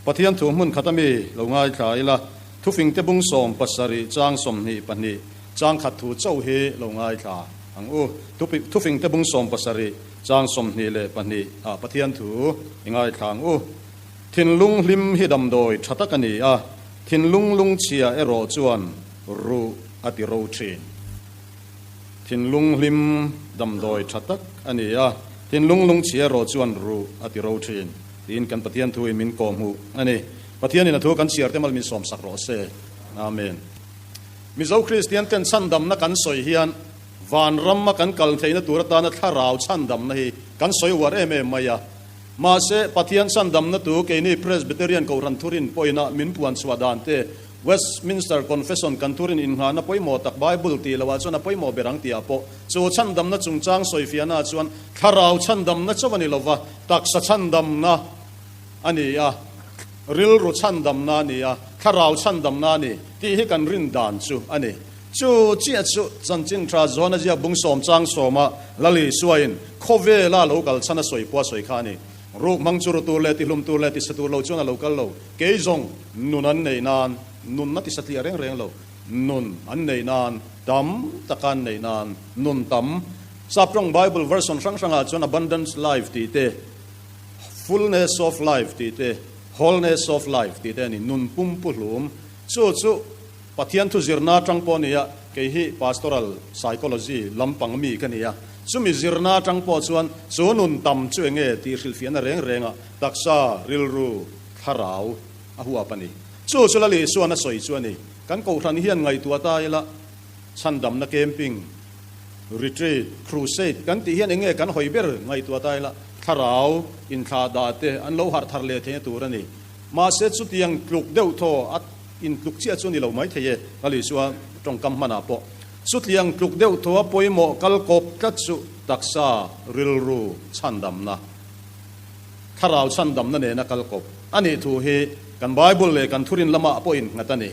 Pathian thu hmun khat ami lo ngaithla ila, Thufingte bung 70 chang 22 chang khat thu chauh hi lo ngaithla ang u. Thufingte bung 70 chang 22 ah Pathian thu i ngaithla ang u. Thinlung hlim hi damdawi tha tak a ni a, thinlung lungchhia erawh chuan ruh a ti ro thin. Thinlung hlim damdawi tha tak a ni a, thinlung lungchhia erawh chuan ruh a ti ro thin tiin kan Pathian thuin min kawhhmuh a ni. Pathianin a thu kan chhiar te mal min sawmsak rawh se. Amen. Mizo Kristian ten chhandamna kan sawi hian vanram a kan kal theihna tur atana thlarau chhandamna hi kan sawi uar em em mai a. Mahse, Pathian chhandamna tu keini Presbyterian Kohhran thurin pawhina min puan chhuah dan te, Westminster Confession kan thurin innghahna pawimawh tak Bible tih loah chuan a pawimawh ber ang tihah pawh chu chhandamna chungchang sawifiahna chuan thlarau chhandamna chauh a ni lova, taksa chhandamna a ni a, rilru chhandamna a ni a, thlarau chhandamna a ni tih hi kan rin dan chu a ni. Chu chiah chu chanchin tha zawn a ziak bung sawm chang sawma Lal Isuain khawvela lo kal chhan a sawi pawh a sawi kha a ni. Ruk hmang chu ru tur leh tihlum tur leh tisa tur lo chuan a lo kal lo. Kei zawng nun an neih nan, nunna tisa tliah reng reng lo, nun an neih nan, tam taka an neih nan, nun tam. Saptawng Bible version hrang hrangah chuan abundance life tih te, fullness of life tih te, wholeness of life tih te a ni, nun pum pu hlum. Chu chu Pathian thu zirna atang pawh a ni a, kei hi pastoral psychology lampang mi ka ni a, chumi zirna atang pawh chuan chu nun tam chu enge tih hrilhfiahna reng renga taksa, rilru, thlarau a huap a ni. Chu chu Lal Isuan a sawi chu a ni. Kan kohhran hian ngaihtuah ta ila chhandamna camping, retreat, crusade kan tih hian enge kan hawi ber ngaihtuah ta ila thlarau inthlahdah te an lo harh thar leh theihna tur a ni. Mahse chutiang tluk deuh thaw a intluk chiah chu a ni lo maithei e, Lal Isua tawngkam hmanah pawh. Chutiang tluk deuh thaw a pawimawh kal kawp tlat chu taksa rilru chhandamna, thlarau chhandamna nena kal kawp a nih thu hi kan Bible leh kan thurin lamah pawh innghat a ni.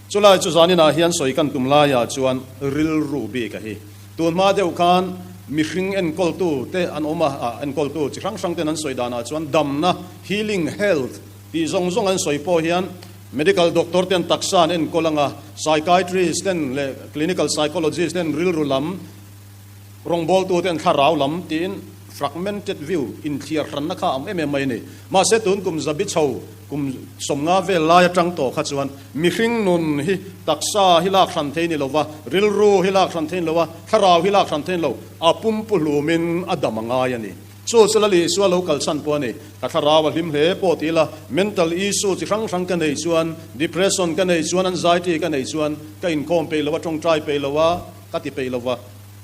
Chulai chu zaninah hian sawi kan tum laiah chuan rilru bik a hi. Tun hma deuh khan mihring enkawltu te an awm a, enkawltu chi hrang hrang ten an sawi danah chuan damna, healing, health, tih zawng zawng an sawi pawh hian medical doctor ten taksa an enkawl anga, psychiatrist ten leh clinical psychologist ten rilru lam, rawngbawltu ten thlarau lam tiin fragmented view, inthliar hranna kha a awm em em mai a ni. Mahse tun kum zabi chho kum 50 vel lai atang tawh kha chuan mihring nun hi taksa hi lak hran thei ni lova, rilru hi lak hran thei ni lova, thlarau hi lak hran thei ni lo, a pumpu hlumin a dam a ngai a ni. Chu chu Lal Isua lo kal chhan pawh a ni. Ka thlarau a hlim hle pawh ti ila, mental issue chi hrang hrang ka neih chuan, depression ka neih chuan, anxiety ka neih chuan ka inkhawm peih lo a, tawngtai peih lo a, ka ti peih lo va,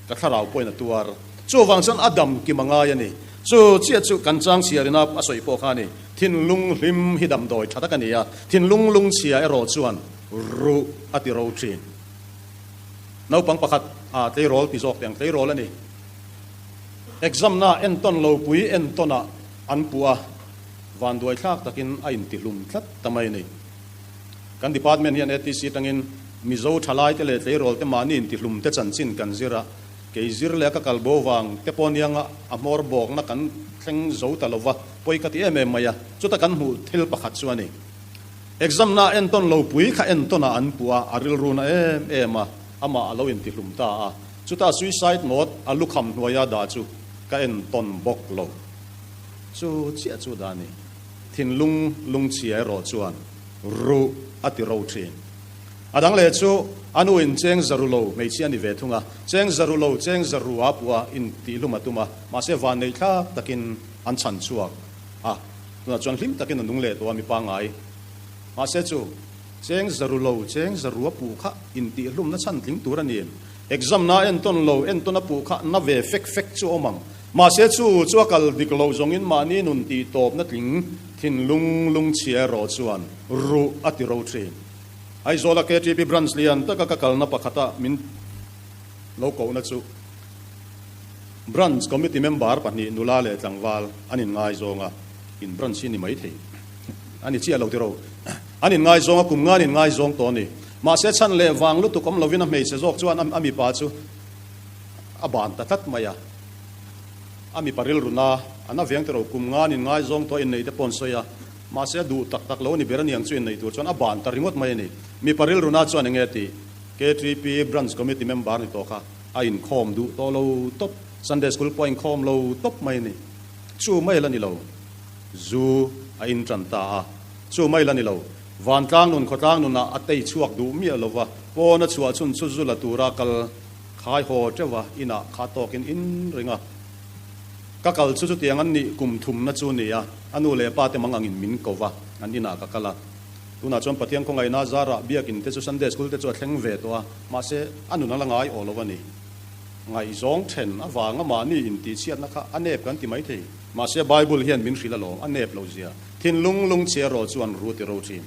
ka thlarau pawhin a tuar. Chuvang chuan a dam kim a ngai a ni. Chu chiah chu kan chang chhiarina a sawi pawh kha a ni. Thinlung hlim hi damdawi tha tak a ni a, thinlung lungchhia erawh chuan ruh a ti ro thin. Naupang pakhat a tleirawl ti zawk teh ang, tleirawl a ni. Exam na entawn lo pui entawn ah an puh a, vanduai thlak takin a intihlum tlat ta mai a ni. Kan department hian ATC atangin Mizo thalai te leh tleirawl te mahni intihlum te chanchin kan zir a, kei zir leh a ka kal bo vang te pawh nianga a hmawr bawkna kan thleng zo ta lova pawi ka ti em em mai a, chuta kan hmuh thil pakhat chu a ni. Exam na entawn lo pui kha entawn ah an puh a, a rilru na em em a, amah a lo intihlum ta a. Chutah suicide note a lukham hnuaia dah chu ka en tawn bawk lo. Chu chiah chu dah a ni. Thinlung lungchhia erawh chuan ruh a ti ro thin. A dang leh chu a nu in cheng zaru lo hmeichhia a ni ve thung a, cheng zaru lo cheng zaru a puh a intihlum a tum a, mahse vannei thlak takin an chhan chhuak a, tunah chuan hlim takin a nung leh tawh a mi pangngai. Mahse chu Cheng zaru lo, cheng zaru a puh kha intihhlumna chhan tling tur a ni. Exam na entawn lo, entawn a puh kha na ve fek fek chu awm ang. Mahse chu chu a kal dik loh zawngin mahni nun tih tawpna tling thinlung lungchhia erawh chuan ruh a ti ro thin. Aizawla KTP branch lian taka ka kalna pakhata min lo kohna chu Branch committee member pahnih nula leh tlangval an inngaizawng a, in branch hi ni maithei a ni chiah lo tiraw. An inngaizawng a, kum nga an inngaizawng tawh a ni. Mahse chhan leh vang lutuk awm lovin a hmeichhe zawk chuan a mipa chu a ban ta tlat mai a. A mipa rilru na, an a veng tiraw, kum nga an inngaizawng tawh a, inneih te pawh an sawi a. Mahse a duh tak tak lo a ni ber aniang chu inneih tur chuan a ban ta ringawt mai a ni. Mipa rilruna chuan enge a tih? KTP Branch Committee member ni tawh kha a inkhawm duh tawh lo tawp, Sunday School pawh a inkhawm lo tawp mai a ni. Chu mai la ni lo, zu a in tan ta a. Chu mai la ni lo, vantlang nun khawtlang nunah a tei chhuak duh miah lo va, pawn a chhuah chhun chu zu la tura kal khai haw teuh a, inah kha tawkin in ring a. Ka kal chu chutiang an nih kum thumna chu ni a, a nu leh pa te mang angin min ko va, an inah ka kal a. Tunah chuan Pathian khawngaihna zarah biakin te chu Sunday School te chu a thleng ve tawh a, mahse a nun a la ngai aw lo a ni. Ngaihzawng then avanga mahni intihchhiatna kha a nep kan ti maithei. Mahse Bible hian min hrilh alawm, a nep lo zia. Thinlung lungchhia rawh chuan ru ti ro thin.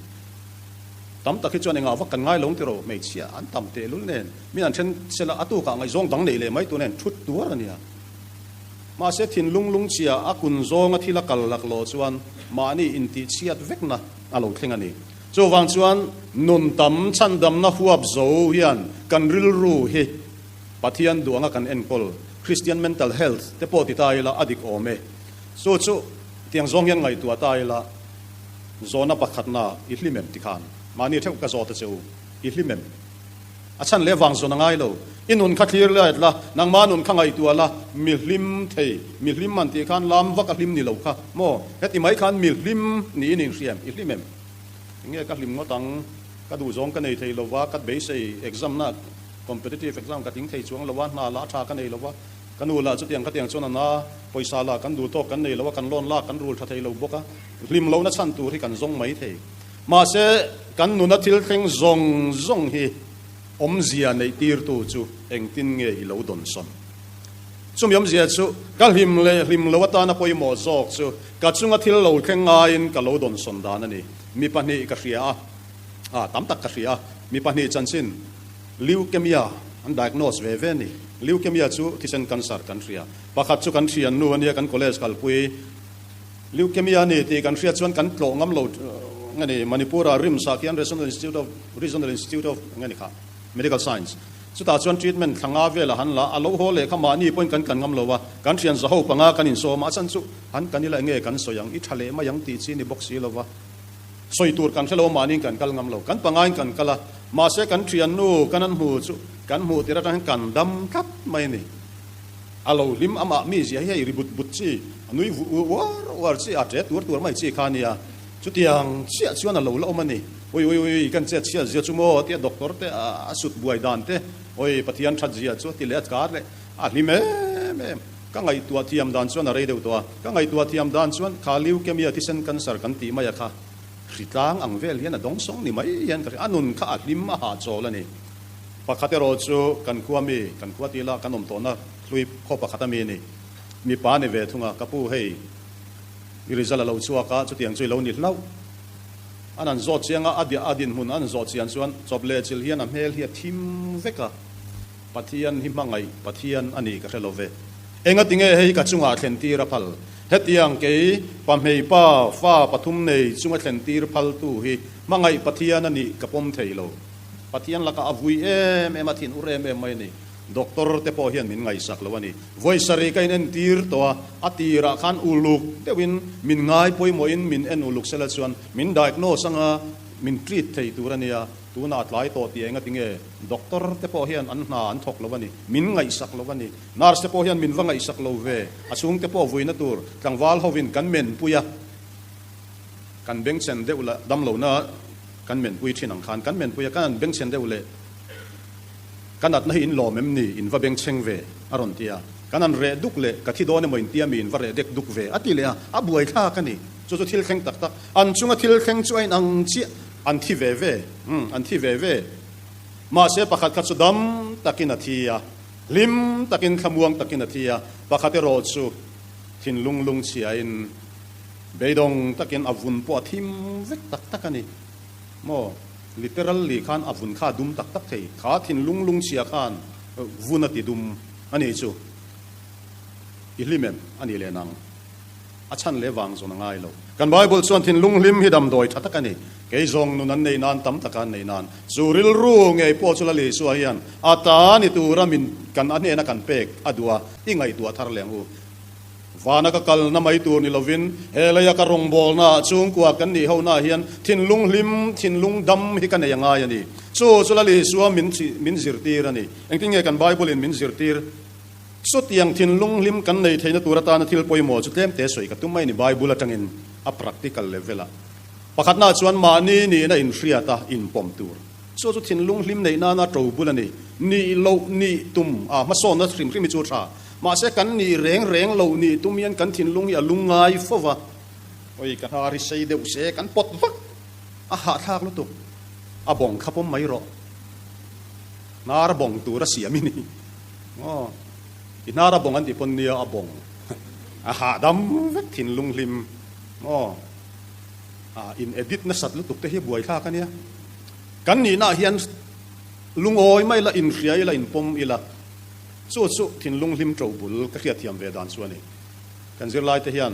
Tam tak hi chuan engah vak kan ngai lo ti ro, hmeichhia an tam tehlul nen min an then sela a tukah ngaihzawng dang neih leh mai tur nen thut tuar a nia. Mahse thinlung lungchhia a kun zawnga thil a kal lak loh chuan mahni intihchhiat vekna a lo thleng a ni. Chuvang chuan nun tam chhandamna huap zo hian kan rilru hi Pathian duh anga kan enkawl, Christian mental health, te pawh ti ta ila a dik awm e. Chu chu tiang zawng hian ngaihtuah ta ila zawhna pakhatna i hlim em ti khan mahni theuh ka zawt a che u, i hlim em? A chhan leh vang zawn a ngai lo. I nun kha thlir let la, nangmah nun kha ngaihtuah la, mi hlim thei, mi hlim an tih khan lam vak a hlim ni lo kha maw? Heti mai khan mi hlim niin i inhriam, i hlim em? Enge ka hlim ngawt ang, ka duhzawng ka nei thei lo va, ka beisei exam na competitive exam ka tling thei chuang lo a, hna lah tha ka nei lo va, ka nu lah chutiang khatiang chuan a na, pawisa lah kan duh tawk kan nei lo a, kan loan lak kan rul tha thei lo bawk a, hlim lohna chhan tur hi kan zawng mai thei. Mahse, kan nuna thil thleng zawng zawng hi awmzia neih tirtu chu engtin nge i lo dawnsawn? Chumi awmzia chu ka hlim leh hlim lo atana pawimawh zawk chu ka chunga thil lo thleng ngaiin ka lo dawnsawn dan a ni. Mi pahnih ka hria a, ah, tam tak ka hria a, mi pahnih chanchin leukemia an diagnose ve ve a ni. Leukemia chu thisen cancer kan hria. Pakhat chu kan thiannu a nia, kan college kalpui. Leukemia a ni tih kan hriat chuan kan tlawh ngam lo nge ni, Manipur-ah RIMS-ah khian Regional Institute of Regional Institute of nge ni kha Medical Science chutah chuan treatment thla nga velah han la a, lo haw leh kha mahni pawhin kan kan ngam lo a, kan thian za ho panga kan insawm a, a chhan chu han kan ila enge kan sawi ang, i tha leh mai ang tih chi ni bawk si lo va, sawi tur kan hre lo a mahniin kan kal ngam lo, kan pangain kan kal a, mahse kan thiannu kan an hmu chu kan hmuh tir atang hian kan dam tlat mai a ni. A lo hlim amah mi zia hi hei ri but but chi, a nui uar uar chi, a ṭe tuar tuar mai chi kha a nia. Chutiang chiah chuan a lo la awm a ni. Ui ui ui, kan chet chhiat zia chu maw tia doctor te a sut buai dan te, ui Pathian that zia chu a ti leh a kar leh a hlim em em. Ka ngaihtuah thiam dan chuan a rei deuh tawh a, ka ngaihtuah thiam dan chuan kha leukemia thisen cancer kan tih mai a kha hritlang ang vel hian a dawng sawng ni mai hian ka hria, a nun kha a hlim a hahchawl a ni. Pakhat erawh chu kan khua mi, kan khua tih lah kan awm tawhna hlui khaw pakhat a mi a ni. Mipa a ni ve thung a, ka pu hei i result a lo chhuak a, chutiang chu i lo ni hlauh. An an zawt chiang a, a diah a dinhmun an zawh chian chuan chawp leh chilh hian a hmel hi a thim vek a, Pathian hi hmangaih Pathian a ni ka hre lo ve. Engati nge hei ka chungah thlen tir a phal? Hetiang kei pahmei pa fa pathum nei chunga thlen tir phaltu hi hmangaih Pathian a nih ka pawm thei lo. Pathian lakah a vui em em a, thin ur em em mai a ni. Doctor te pawh hian min ngaihsak lo a ni. Vawi sarih ka in entir tawh a, a tirah khan uluk deuhin min ngai pawimawhin min en uluk sela chuan min diagnose anga min treat thei tur a nia. Tunah a tlai tawh tih enga tinge doctor te pawh hian an hna an thawk lo a ni, min ngaihsak lo a ni. Nurse te pawh hian min va ngaihsak lo ve, a chhungte pawh vuina tur tlangval hovin kan menpui a, kan bengchhen deuh la damlohna Kan menpui thin ang khan kan menpui a, kan han bengchhen deuh leh ka natna hi in lawm em ni, in va bengchheng ve a rawn ti a, kan han reh duk leh ka thi dawn emaw in tia mi in va reh dek duk ve a ti leh a, a buai thlak a ni. Chu chu thil thleng tak tak, an chunga thil thleng chu a in ang chiah, an thi ve ve, umm an thi ve ve. Mahse pakhat kha chu dam takin a thi a, hlim takin thlamuang takin a thi a, pakhat erawh chu thinlung lungchhiain, Beidawng takin a vun pawh a thim vek tak tak a ni maw? Literally khan a vun kha a dum tak tak thei. Kha thinlung lungchhia khan vun a ti dum a nih chu. I hlim em? A nih leh nang. A chhan leh vang zawn a ngai lo. Kan Bible chuan thinlung hlim hi damdawi tha tak a ni. Kei zawng nun an nei nan tam taka an nei nan chu rilru ngei pawh chu Lal Isua hian a ta ni tura min kan a hnena kan pek a duh a, i ngaihtuah thar leh ang u. Vana ka kalna mai tur ni lovin he leia ka rawngbawlna ah chhungkua kan nih ho naah hian thinlung hlim, thinlung dam hi ka nei a ngai a ni. Chu chu Lal Isua min min zirtir a ni. Engtin nge kan Bible in min zirtir? Chutiang thinlung hlim kan nei theihna tur atana thil pawimawh chu tlemte sawi ka tum mai a ni Bible atangin a practical level ah. Pakhatnaah chuan mahni nihna inhriat a inpawm tur. Chu chu thinlung hlim neih nana to bul a ni. Nih loh nih tum a hmasawnna hrim hrim hi chu tha. Mahse kan nih reng reng loh nih tum hian kan thinlung hi a lungngai fo va. Oi ka hnar hi sei deuh se kan pawt vak a hahthlak lutuk. A bawng kha pawm mai rawh. Hnar bawng tur a siam i ni. Aw i hnar a bawng an tih pawn nia a bawng a hahdam vek thinlung hlim. Aw. A in edit nasat lutuk te hi buai thlak a nia. Kan nihna ah hian lungawi mai ila, inhria ila, inpawm ila, chu chu thinlung hlim to bul ka hriatthiam ve dan chu a ni. Kan zirlai te hian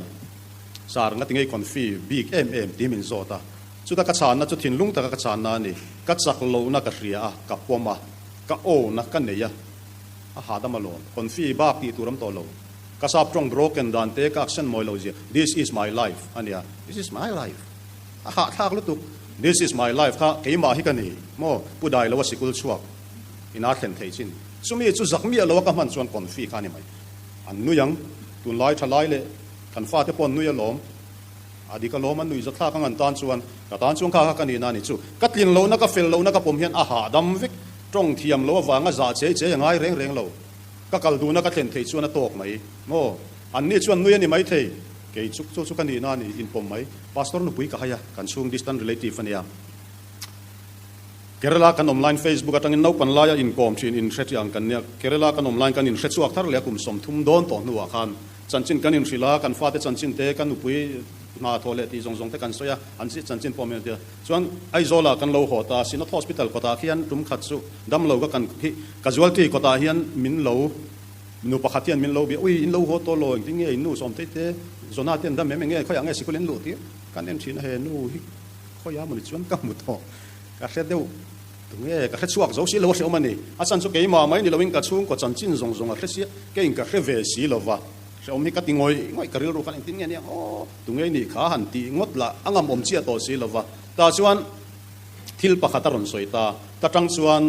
sar nga tingei confi bik em em tih min zawt a, chuta ka chhanna chu thinlung taka ka chhanna a ni. Ka chak lohna ka hria a, ka pawm a, ka awna ka nei a, a hahdam alawm. Confi bak tih tur awm tawh lo. Ka sap tawng broken dan te ka accent mawi lo zia this is my life a nia, this is my life a hahthlak lutuk, this is my life kha keimah hi ka ni maw pu dai lo a sikul chhuak ina thlen thei chin chumi chu zak miah lo a ka hman chuan confi kha a ni mai an nui ang tunlai tha lai leh kan fate pawh an nui alawm a dik alawm an nui zathlak ang an tan chuan ka tan chuan kha kha ka nihna a ni chu ka tlin lohna ka fel lohna ka pawm hian a hahdam vek tawng thiam lo avanga zah chei chei a ngai reng reng lo. Ka kal duhna ka thlen theih chuan a tawk mai. Maw? Anni chuan nui a ni maithei. Kei chu chu chu ka nihna a ni, inpawm mai. Pastor nupui ka hai a, kan chhung distant relative a nia. Kerala kan awm laiin Facebook atangin naupan laia inkawm thin inhre tih ang kan nia. Kerala kan awm laiin kan inhre chhuak thar leh a kum 30 dawn tawh hnuah khan chanchin kan inhrilh a, kan fate chanchin te, ka nupui hna thawh leh tih zawng zawng te kan sawi a, an chanchin pawh min a ti a. Chuan Aizawl ah kan lo haw ta, Synod Hospital kawtah khian tum khat chu damlo ka kan hi casualty kawtah hian min lo nu pakhat hian min lo bia, ui in lo haw tawh lo engtin nge in nu sawm thei te Zona te an dam em enge khawiah nge sikul in luh tir kan en thin a he nu hi khawiah mawni chuan ka hmu tawh ka hre deuh tunge ka hre chhuak zo si lo a hre awm a ni a chan chu keimah mai ni loin ka chhungkaw chanchin zawng zawng a hre sia keiin ka hre ve si lova. Hrehawm hi ka ti ngawih ngawih ka rilru khan engtin nge nia aw tunge nih kha han tih ngawt lah a ngam awm chiah tawh si lova tah chuan thil pakhat a rawn sawi ta ta tang chuan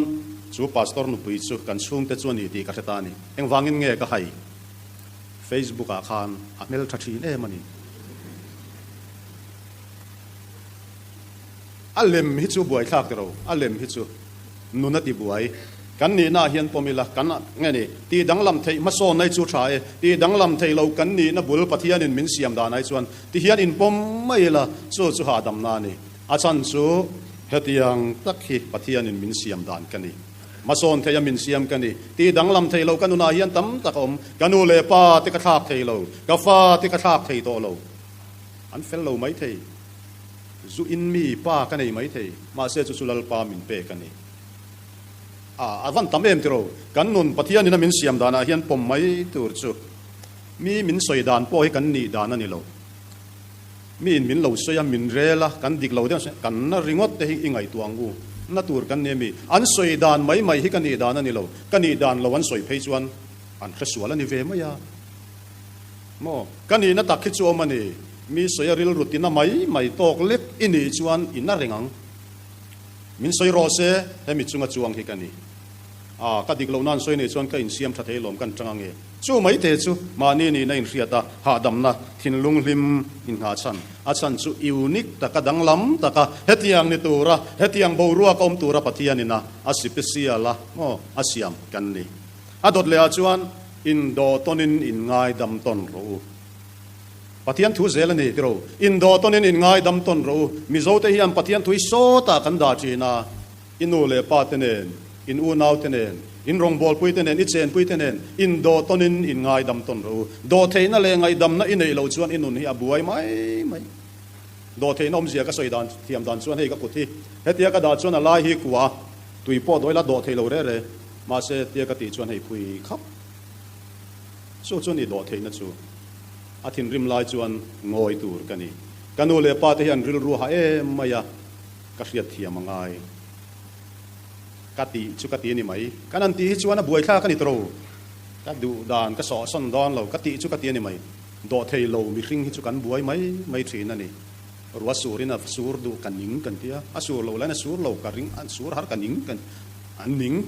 chu pastor nupui chu kan chhungte chu a ni tih ka hre ta a ni engvangin nge ka hai Facebook ah khan a hmeltha thin em a ni a lem hi chu buaithlak tiro a lem hi chu Nun a ti buai. Kan nihna ah hian pawm ila, kan nge ni? Tih danglam theih hmasawn nai chu tha e, tih danglam theih lo kan nihna bul Pathianin min siam dan ai chuan ti hian inpawm mai ila, chu chu hahdamna a ni. A chhan chu hetiang tak hi Pathianin min siam dan ka ni. Hmasawn theih a min siam ka ni. Tih danglam theih lo ka nunah hian tam tak a awm. Ka nu leh pa te ka thlak thei lo, ka fa te ka thlak thei tawh lo. An fel lo mai thei. Zu in mi pa ka nei maithei, mahse chu chu Lalpa min pek a ni. A, a van tam em tiro, kan nun Pathianin a min siam danah hian pawm mai tur chu mi min sawi dan pawh hi kan nih dan a ni lo. Mi in min lo sawi a, min rel a, kan dik lo deuh a, kan na ringawt te hi i ngaihtuah ang u, na tur kan ni ami? An sawi dan mai mai hi ka nih dan a ni lo, ka nih dan lo an sawi phei chuan an hresual a ni ve mai a. Maw? Ka nihna tak hi chu awm a ni. Mi sawi a rilru tina mai mai tawk lek i nih chuan i na reng ang. Min sawi rawh se, hemi chunga chuang hi ka ni. A, ka dik loh nan sawi nei chuan ka insiam tha thei lawm kan tang ange. Chu mai te chu mahni nihna inhriat a, hahdamna, thinlung hlim inngah chhan. A chhan chu unique taka danglam taka hetiang ni tura, hetiang boruak awm tura Pathianin a a sipesial a, maw, a siam kan ni. A dawt leh ah chuan Indo tawnin in ngaidam tawn rawh u. Pathian thu zel a ni tiro. Indo tawnin in ngaidam tawn rawh u. Mizo te hian Pathian thu hi sawtah kan dah thin a. I nu leh pa te nen, in unau te nen, in rawngbawlpui te nen, i chenpui te nen indo tawnin in ngaidam tawn rawh u. Dawhtheihna leh ngaihdamna i neih loh chuan i nun hi a buai mai mai. Dawhtheihna awmzia ka sawi dan thiam dan chuan hei ka kut hi hetia ka dah chuan a lai hi kua a, tui pawh dawih la dawh thei lo re re. Mahse, tia ka tih chuan hei phui khap chu chu ni dawh theihna chu a thinrim lai chuan ngawi tur ka ni. Ka nu leh pa te hian rilru ha em mai a, ka hriat thiam a ngai. Ka tih chu ka ti a ni mai. Kan han tih hi chuan a buaithlak a ni tawh. Ka duh dan ka sawhsawn dawn lo, ka tih chu ka ti a ni mai. Dawhthei lo mihring hi chu kan buai mai mai thin a ni. Rua surin a sur duh ka ning kan ti a, a sur lo laiin a sur lo ka ring, a sur har ka ning kan an ning.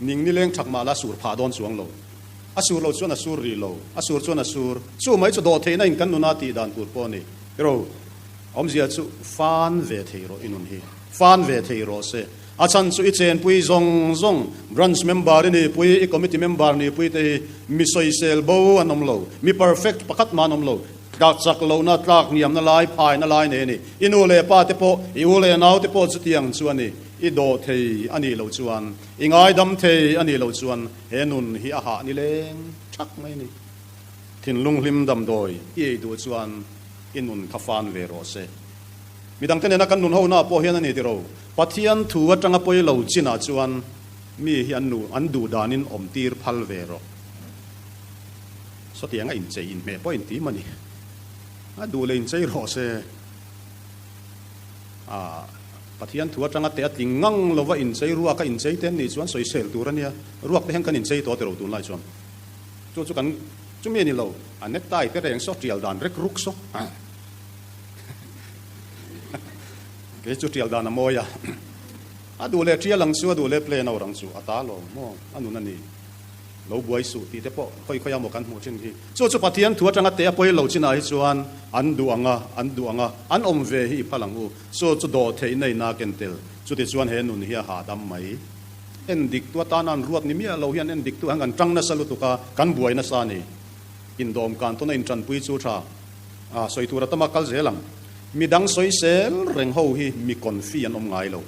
Ning nileng thak mah la a sur phah dawn chuang lo. A sur lo chuan a sur rih lo, a sur chuan a sur. Chu mai chu dawhtheihna in kan nuna tih dan tur pawh a ni. Ro, awmzia chu fan ve thei rawh i nun hi. Fan ve thei rawh se. A chhan chu i chenpui zawng zawng, branch member i nihpui, i committee member nihpui te hi mi sawisel bo an awm lo, mi perfect pakhat mah an awm lo. Tlak chak lohna, tlak hniamna lai, phaina lai nei a ni. I nu leh pa te pawh, i u leh nau te pawh chutiang chu a ni. I dawh thei a nih loh chuan, i ngaidam thei a nih loh chuan he nun hi a hah ni leng thak mai a ni. Thinlung hlim damdawi i ei duh chuan i nun kha fan ve rawh se. Midangte nena kan nun hona pawh hian a ni tiro. Pathian thu atanga pawi lo chinah chuan mi hi an nu an duh danin awm tir phal ve rawh. Sawtianga inchei inhmeh pawh inti mah ni. A duh leh inchei rawh se. A Pathian thu atanga teh a tling ngang lova inchei ruak a inchei te an nih chuan sawisel tur a nia. Ruak te hian kan inchei tawh tiro tunlai chuan. Chu chu kan chumi a ni lo. A necktie te reng saw tial dan rek ruk saw. Kei chu tial dan a mawi a. A duh leh tial ang chu, a duh leh plane aur ang chu, a ta lo maw, a nun a ni. Lo buai suh tih te pawh khawi khawi a maw kan hmuh thin hi. Chu chu Pathian thu atanga teh a pawi lo chinah hi chuan an duh ang a, an duh ang a, an awm ve hi i phal ang u. Chu chu dawh theih na ina ken tel. Chutichuan he nun hi a hahdam mai. En dik tu atana an ruat ni miah lo hian en dik tu hian kan tang nasa lutuk a, kan buai nasa a ni. Indawm kan tawna intanpui chu tha. A sawi tur a tam a kal zel ang. Mi dang sawi sel reng ho hi mi confi an awm ngai lo.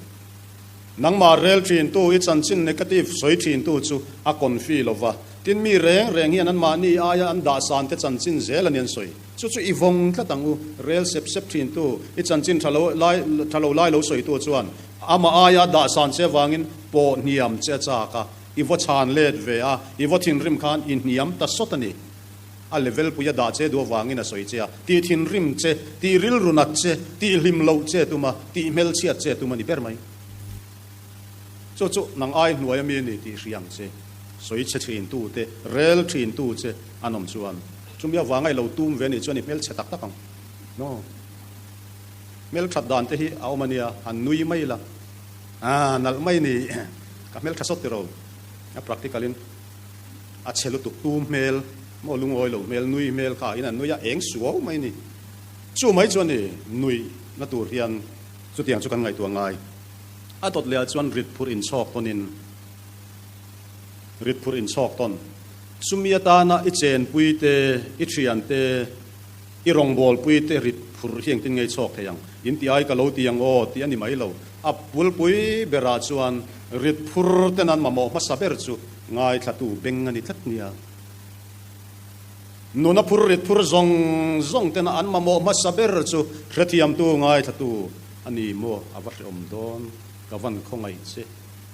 Nangmah rel thin tu, i chanchin negative sawi thin tu chu a confi lo va. Tin mi reng reng hian anmahni aia an dahsan te chanchin zel a ni an sawi. Chu chu i vawng tlat ang u. Rel sep sep thin tu, i chanchin tha lo lai tha lo lai lo sawi tu chuan amah aia dahsan che vangin pawh hniam che a chak a, i vaw chhan let ve a, i vaw thinrim khan i hniam ta sawt a ni. A level pui a dah che duh avangin a sawi che a, tih thinrim che, tih rilru nat che, tih hlim loh che tum a, tih hmelchhiat che tum a ni ber mai. Chu chu nang ai hnuai ami a ni tih hria ang che. Sawi che thin tu te, rel thin tu che an awm chuan chumi avanga i lo tum ve nih chuan i hmelchhe tak tak ang. No. Hmelthat dan te hi a awm a nia, han nui mai la. Ah, nalh mai ni. Ka hmeltha sawt tiro. A practical in. A chhe lutuk tu hmel maw lungawi lo hmel nui hmel kha in an nui a eng suau mai ni. Chu mai chuan i nui na tur hian chutiang chu kan ngaihtuah ngai. A dawt leh ah chuan rit phurh in chhawk tawn in rit phurh in chhawk tawn. Chumi atana i chenpui te, i thian te, i rawngbawlpui te rit phurh hi engtin nge i chhawk thei ang? In ti ai ka lo ti ang aw tih a ni mai lo. A pulpui berah chuan rit phur ten an mamawh hmasa ber chu Ngaithlatu beng a ni tlat nia. Nuna phur rit phur zawng zawng tena an mamawh hmasa ber chu hrethiamtu ngaithlatu a ni maw? A va hrehawm dawn, ka van khawngaih che.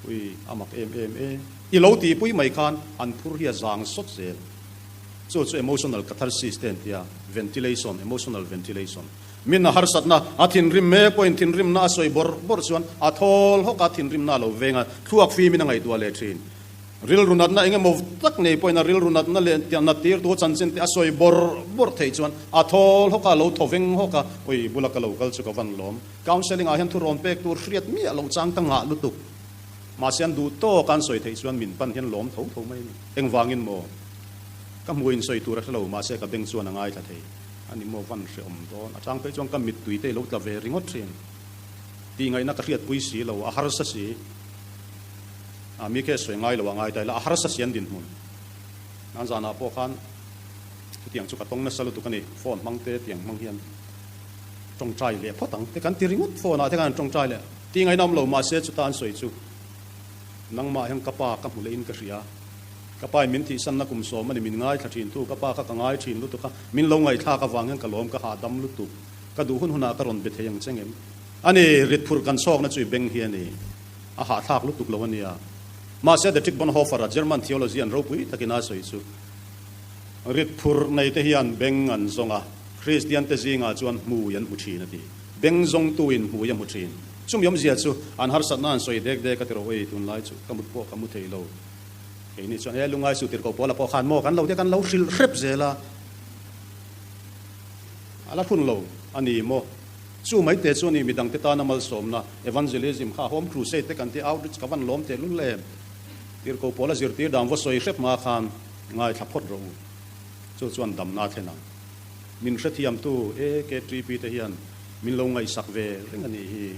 Ui, a mak em em e. I lo tihpui mai khan an phur hi a zang sawt zel. Chu chu emotional catharsis te an ti a, ventilation, emotional ventilation. Min a harsatna, a thinrim mek pawhin thinrimna a sawi bawrh bawrh chuan a thawl hawk a, thinrimna a lo veng a, thluak fimin a ngaihtuah leh thin. Rilru natna eng emaw tak nei pawhin a rilru natna leh nat tirtu chanchin te a sawi bawrh bawrh theih chuan a thawl hawk a, a lo thaw veng hawk a, Ui, bula ka lo kal chu ka van lawm. Counselling ah hian thurawn pek tur hriat miah loh chang ka ngah lutuk. Mahse an duh tawk a an sawi theih chuan min pan hian lawm tho tho mai a ni. Engvangin maw? Ka hmuh in sawi tur a hre lo, mahse ka beng chuan a ngaithla thei. A ni maw van hrehawm dawn? A chang phei chuan ka mittui te i lo tla ve ringawt thin. Tih ngaihna ka hriatpui si lo, a harsa si. A mi khe sawi ngai lo a ngai ta ila, a harsa si an dinhmun. Nan zanah pawh khan chutiang chu ka tawng nasa lutuk a ni, phone hmang te tiang hmang hian tawngtai leh phawt ang te kan ti ringawt phone ah te khan an tawngtai leh. Tih ngaihna awm lo mahse chuta an sawi chu nangmah hian ka pa ka hmu leh in ka hria. Ka pa in min thihsanna kum sawm a ni, min ngaithla thin tu, ka pa kha ka ngai thin lutuk a, min lo ngaihthlak avang hian ka lawm, ka hahdam lutuk, ka duh hun hunah ka rawn be thei ang che ngem? A ni, rit phurh kan chhawkna chu i beng hi a ni, a hahthlak lutuk lo a nia. Mahse Dietrich Bonhoeffer-a German theologian ropui takin a sawi chu, Rit phurh nei te hian beng an zawng a, Kristian te zingah chuan hmui an hmu thin a ti. Beng zawngtu in hmui a hmu thin. Chumi awmzia chu an harsatna an sawi dek dek a ti rawh, Ui, tunlai chu ka mut pawh ka mu thei lo. Keini chuan he lungai su tirhkoh pawla pawh khan maw kan lo te kan lo hrilh hrep zel a. A la hun lo a ni maw? Chu mai te chu a ni midangte tana malsawmna, evangelism, kha Home Crusade te kan tih outreach ka van lawm tehlul em? Tirhkoh pawl a zirtir dan va sawi hrep hma khan ngaithla phawt rawh u. Chu chuan damna a thlen ang. Min hrethiamtu AKTP te hian min lo ngaihsak ve reng a nih hi.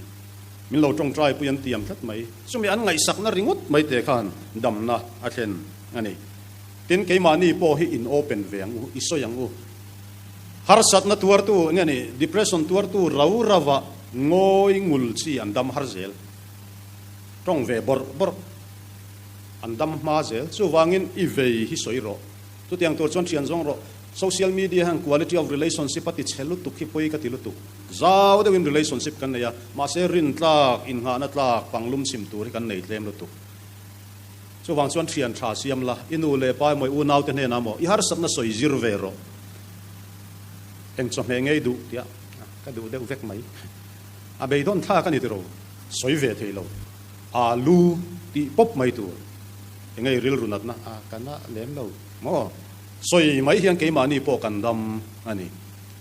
Min lo tawngtai pui an tiam tlat mai. Chumi an ngaihsakna ringawt mai te khan damna a thlen a ni. Tin, keimahni pawh hi in open ve ang u, i sawi ang u. Harsatna tuartu nge ni, depression tuartu rau rauah ngawi ngul chi an dam har zel. Tawng ve bawrh bawrh an dam hma zel. Chuvangin i vei hi sawi rawh. Chutiang tur chuan thian zawng rawh. Social media hian quality of relationship a ti chhe lutuk hi pawi ka ti lutuk. Zau deuhin relationship kan nei a, mahse rintlak, innghahna tlak, panglum chim tur hi kan nei tlem lutuk. Chuvang chuan thian tha siam la, i nu leh pa emaw i unaute hnenah maw i harsatna sawi zir ve rawh. Eng chawhmeh ngei duh tia ka duh deuh vek mai. A beidawn thlak a ni tiro, sawi ve thei lo. Alu tih pawp mai tur. Enge i rilru natna a ka na lem lo maw? Sawi mai hian keimahni pawh kan dam a ni.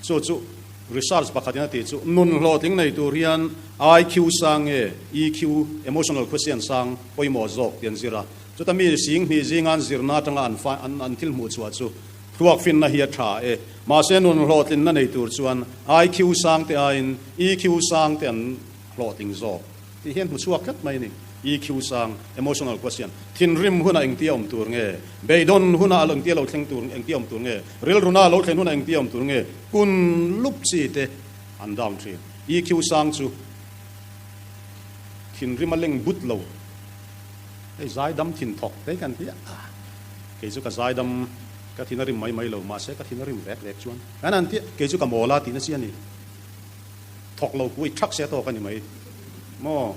Chu chu research pakhatin a tih chu nun hlawhtling nei tur hian IQ sang nge EQ, emotional quotient, sang pawimawh zawk tih an zir a. Chuta mi sing hnih zinga an zirna atanga an fa an an thil hmuh chhuah chu thluak finna hi a tha e. Mahse nun hlawhtlinna nei tur chuan IQ sang te aiin EQ sang te an hlawhtling zawk. Tih hian hmu chhuak tlat mai a ni. EQ sang, emotional quotient, thinrim hunah engtia awm tur nge? Beidawn hunah a engtia lo thleng tur engtia awm tur nge? Rilruna a lo thlen hunah engtia awm tur nge? Kun lup chi te an down thin. EQ sang chu thinrim a leng but lo. Hei zaidam thin thawk te kan ti a, kei chu ka zaidam ka thin a rim mai mai lo, mahse ka thin a rim vek vek chuan kan han ti a, kei chu ka mawl a tihna chi a ni. Thawk lo pui thak se tawk a ni mai maw?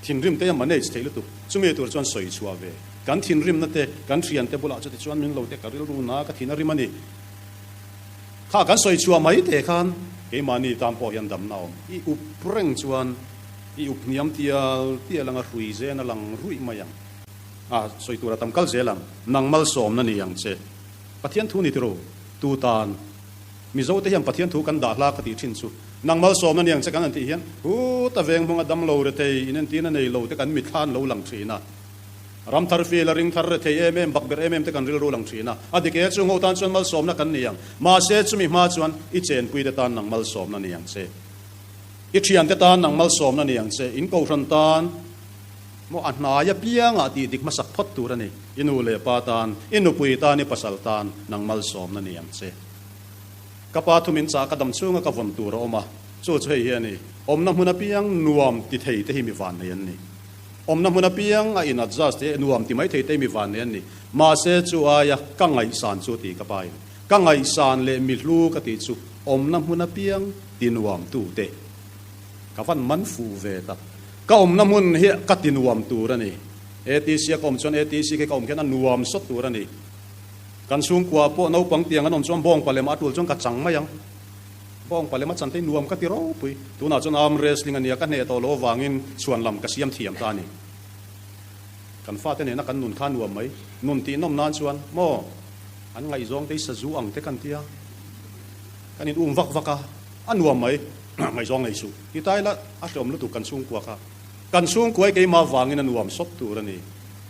Thinrim te a manage theih lutuk. Chumi tur chuan sawi chhuah ve. Kan thinrimna te, kan thiante bulah chuti chuan min lo te ka rilru na ka thin a rim a ni. Kha kan sawi chhuah mai te khan keimahni tan pawh hian damna a awm. I up reng chuan i up hniam tial tial anga hrui zen a lang ruih mai ang. A sawi tur a tam kal zel ang. Nang malsawmna ni ang che. Pathian thu ni tiro tu tan. Mizo te hian Pathian thu kan dah hla ka tih thin chu nang malsawmna niang che kan han tih hian huta veng hmunga damlo rethei inentirna nei lo te kan mitthla an lo lang thin a. Ram thar fil a ring thar rethei em em bakberh em em te kan rilru lang thin a. A dik e chu ngo tan chuan malsawmna kan ni ang. Mahse chumi hma chuan i chenpui te tan nang malsawmna ni ang che. I thian te tan nang malsawmna ni ang che. In kohhran tan maw a hnai apiangah tih dik hmasak phawt tur a ni. I nu leh pa tan, i nupui tan, i pasal tan nang malsawmna ni ang che. Ka pa thu min chah ka dam chhunga ka vawn tur a awm a, chu chu hei hi a ni, Awmna hmun apiang nuam ti thei te hi mi vannei an ni. Awmna hmun apiang a in adjust te nuam ti mai thei te hi mi vannei an ni. Mahse chu aia ka ngaihsan chu ti ka pa in ka ngaihsan leh mi hlu ka tih chu awmna hmun apiang ti nuam tu te ka van man fuh ve tak. Ka awmna hmun hi ka ti nuam tur a ni. ATC a ka awm chuan ATC khi ka awm khian a nuam sawt tur a ni. Kan chhungkua pawh naupang tiang an awm chuan bawngpa lem a tul chuan ka chang mai ang. Bawngpa lem a chan te hi nuam ka ti ropui. Tunah chuan arm wrestling a nia, ka hneh tawh loh avangin chhuan lam ka siam thiam ta a ni. Kan fate nena kan nun kha nuam mai. Nun tih nawm nan chuan maw an ngaihzawng te hi sazu ang te kan tia. Kan in um vak vak a, a nuam mai. Ngaihzawng nei suh. Ti ta ila a hreawm lutuk kan chhungkua kha. Kan chhungkua hi keimah vangin a nuam sawt tur a ni.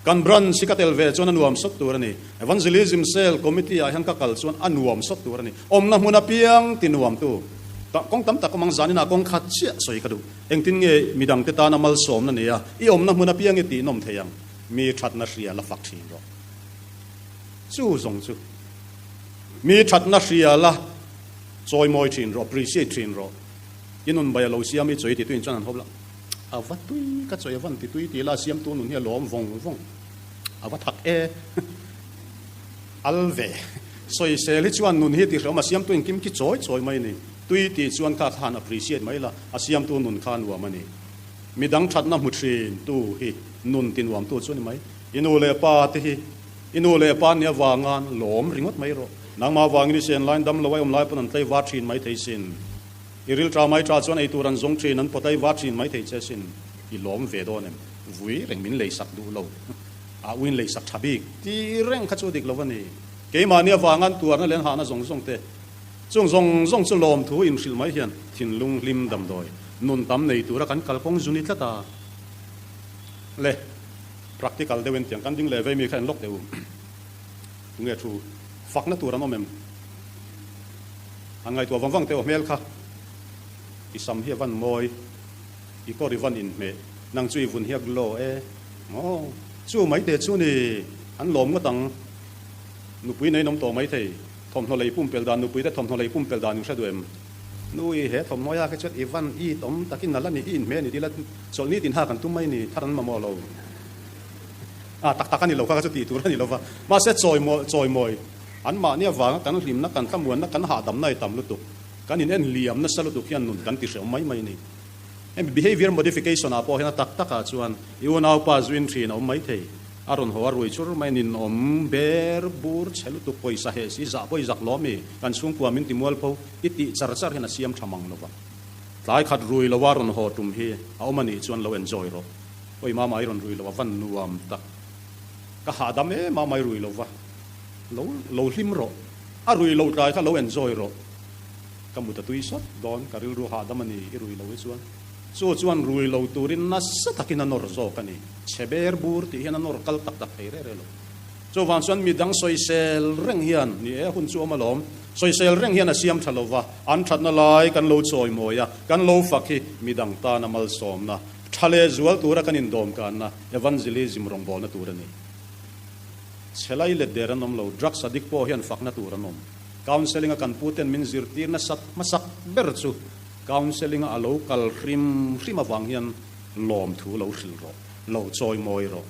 Kan branch hi ka tel ve chuan a nuam sawt tur a ni. Evangelism Cell Committee ah hian ka kal chuan a nuam sawt tur a ni. Awmna hmun apiang ti nuamtu. Kawng tam tak awm ang zaninah kawng khat chiah sawi ka duh. Engtin nge midangte tana malsawmna nei a, i awmna hmun apiang i tihnawm thei ang? Mi thatna hria la fak thin rawh. Chu zawng chu. Mi thatna hria la chawimawi thin rawh, appreciate thin rawh. I nun bai a lo siam i chawi ti tuin chuan an hawp la. A va tui ka chawi a van ti tui ti la siamtu nun hi a lawm vawng vawng a va thak e al ve sawisel hi chuan nun hi ti hreawm a siamtu in kim ki chawi chawi mai ni tui ti chuan kha khan appreciate mai la a siamtu nun kha nuam a ni midang thatna hmu thin tu hi nun ti nuam tu chu a ni mai i nu leh pa te hi i nu leh pa nia vangan lawm ringawt mai rawh nangmah vangin i sen lain dam lo a awm lai pawn an tlei va thin mai thei sin. I ril ṭa mai ṭa chuan ei tur an zawng ṭhin, an pawt ai va ṭhin mai thei che sin. I lawm ve dawn em? Vui reng min leisak duh lo. A uin leisak ṭha bik ti reng kha chu dik lo a ni. Keimahni avanga an tuarna leh an hahna zawng zawng te. Chung zawng zawng chu lawmthu inhrilh mai hian thinlung hlim damdawi nun tam nei tura kan kalkawng zu ni tlat a. Le, practical deuhin tiang kan ding leh vei mi kha en lawk teh u. Tunge thu fakna tur an awm em? An ngaihtuah vang vang teh u hmel kha. I sam hi a van mawi, i kawr i van inhmeh, nang chu i vun hi a glow e. Maw? Chu mai te chu ni, an lawm ngawt ang. Nupui nei nawm tawh mai thei. Thawmhnaw lei pumpelh dan Nupui te thawmhnaw lei pumpelh dan in hre duh em? Nu i he thawmhnaw ia khi chuan i van it awm takin nalh a ni, i inhmeh a ni tih la chawlh ni tin ha kan tum mai ni, thar an mamawh lo. A tak tak a ni lo kha kha chu tih tur a ni lo va, mahse chawimawi chawimawi an mahni avanga kan hlimna, kan thlamuanna, kan hahdamna i tam lutuk, kan in en liam nasa lutuk hian nun kan ti hrehawm mai mai a ni. Hemi behavior modification ah pawh hian a tak tak ah chuan i unaupa zuin thin a awm mai thei. A rawn haw a rui chur mai ninawm ber bur chhe lutuk pawisa heh si zah pawh i zak lawm i kan chhungkua min ti mualpho i tih char char hian a siam tha mang lova. Tlai khat rui lo a rawn haw tum hi a awm a nih chuan lo enjoy rawh. Awi mama i rawn rui lo a van nuam tak. Ka hahdam em a mai rui lo va. Lo lo hlim rawh. A rui lo tlai kha lo enjoy rawh. Ka mut a tui sawt dawn ka rilru hahdam a ni i rui lo hi chuan. Chu chuan rui lo turin nasa takin a nawr zawk a ni. Chhe ber bur tih hian a nawr kal tak tak thei reh reh lo. Chuvang chuan midang sawisel reng hian, ni e, hun chu awm alawm, sawisel reng hian a siam tha lo va, an thatna lai kan lo chawimawi a, kan lo fak hi midang tana malsawmna, tha leh zual tura kan indawmkanna, evangelism rawngbawlna tur a ni. Chhe lai let der an awm lo, drugs addict pawh hian fakna tur an awm. Counselling a kan puten min zirtir nasat hmasak ber chu Counselling a lo kal hrim hrim avang hian lawmthu lo hrilh rawh, lo chawimawi rawh.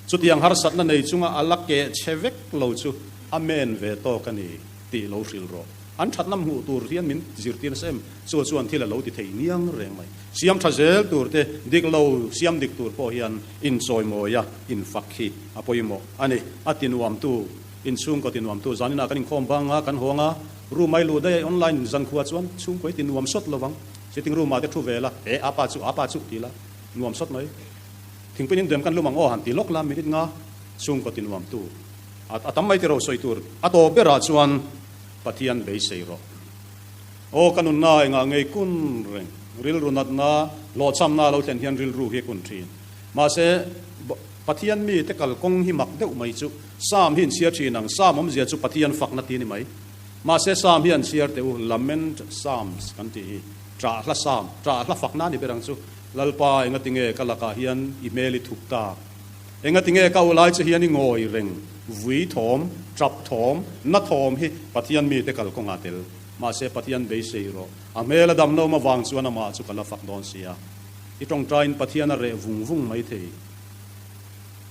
Chutiang harsatna nei chunga a la keh che vek lo chu a men ve tawk a ni tih lo hrilh rawh. An thatna hmuh tur hian min zirtir nasa em? Chu chuan thil a lo ti thei niang reng mai. Siam tha zel tur te, dik lo siam dik tur pawh hian inchawimawi a, infak hi a pawimawh a ni. A tinuamtu, inchhungkaw tinuamtu zaninah kan inkhawm bang a, kan hawng a, Room ai luh daih a online in zan khua chuan chhungkaw i ti nuam sawt lovang. Sitting room ah te thu ve la, e apa chu apa chu ti la, nuam sawt mai. Thingpui in dem kan lum ang aw han ti lawk la minute nga chhungkaw ti nuam tu a tam mai tiro sawi tur a tawp berah chuan Pathian beisei rawh. Aw ka nunna engah ngei kun reng rilru natna hlawhchhamna a lo thlen hian rilru hi a kun thin. Mahse Pathian mi te kalkawng hi mak deuh mai chu Psalm hi in chhiar thin ang, Psalm awmzia chu Pathian fakna ti a ni mai. Mahse Psalm hi an chhiar teh u, Lament Psalms kan tih hi, ṭah hla Psalm, ṭah hla fakna a ni ber ang chu. Lalpa, engatinge ka lakah hian i hmel i thup tak? Engatinge ka ulai che hian i ngawi reng? Vui thawm, ṭap thawm, na thawm hi Pathian mite kalkawngah tel. Mahse Pathian beisei rawh, a hmel a dam lo avang chuan amah chu ka la fak dawn si a. I ṭawngṭaiin Pathian a reh vung vung maithei.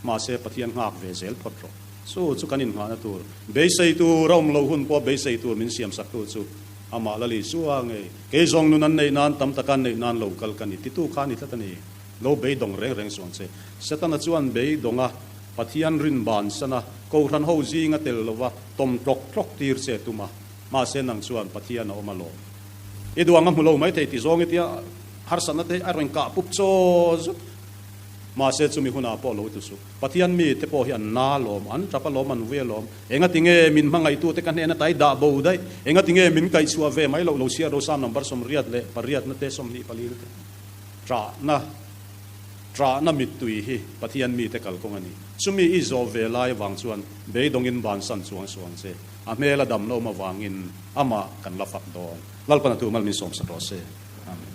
Mahse, Pathian nghak ve zel phawt rawh. Chu chu kan innghahna tur, beisei tur a awm loh hun pawh beisei tur min siamsaktu chu amah la Lisua ngei. Kei zawng nun an neih nan tam taka an neih nan lo kal ka ni titu kha a ni tlat a ni. Lo beidawng reng reng suang che. Setana chuan beidawng a, Pathian rin bansan a, Kohhran ho zinga tel lova tawm tlawk tlawk tir che tum a. Mahse, nang chuan Pathian a awm alawm. I duang a hmu lo maithei ti zawng i tia harsatna te a rawn kah pup chaw zut. Mahse chumi hunah pawh lo tlu suh. Pathian mi te pawh hi an na alawm, an tap alawm, an vui alawm. Engati nge min hmangaihtu te ka hnena tai dah bo daih? Engati nge min kaihchhuah ve mai loh lo chhiar ro Psalm number 88 na te 24 na te. Ṭahna, ṭahna mittui hi Pathian mi te kalkawng a ni. Chumi i zawh ve lai avang chuan beidawngin bansan chuang suang che. A hmel a dam lo awm avangin amah kan la fak dawn. Lalpan a tu mal min sawmsak rawh se. Amen.